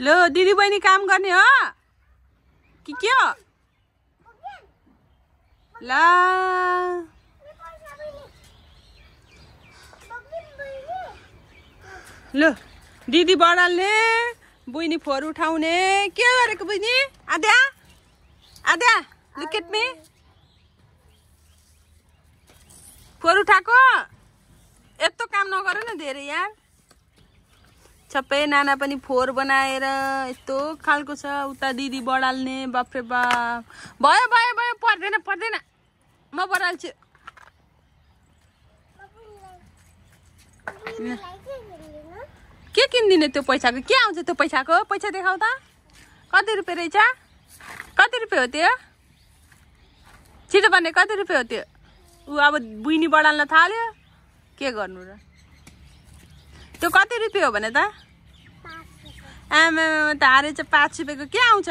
लो दिदी बहिनी काम गर्ने हो कि के हो ला लो दिदी बडाल्ने बहिनी फोहोर उठाउने के गरेको बहिनी आद्या आद्या लुक एट मी फोहोर उठाको यस्तो काम नगर न धेरै यार सबै नाना पनि फोहोर बनाएर यस्तो खालको छ उता दिदी बडाल्ने बाफ्रे बाप भयो भयो भयो पर्दैन पर्दैन म बडाल्छु के किन्दिने त्यो पैसाको के आउँछ त्यो पैसाको पैसा देखाउ त कति रुपियाँ रहेछ कति रुपियाँ हो त्यो छिटो भन्ने कति रुपियाँ हो त्यो ऊ अब बुइनी बडाल्न थाल्यो के गर्नु र त्यो कति रुपियाँ हो भने त आमा त हारेछ 5 रुपियाँको के आउँछ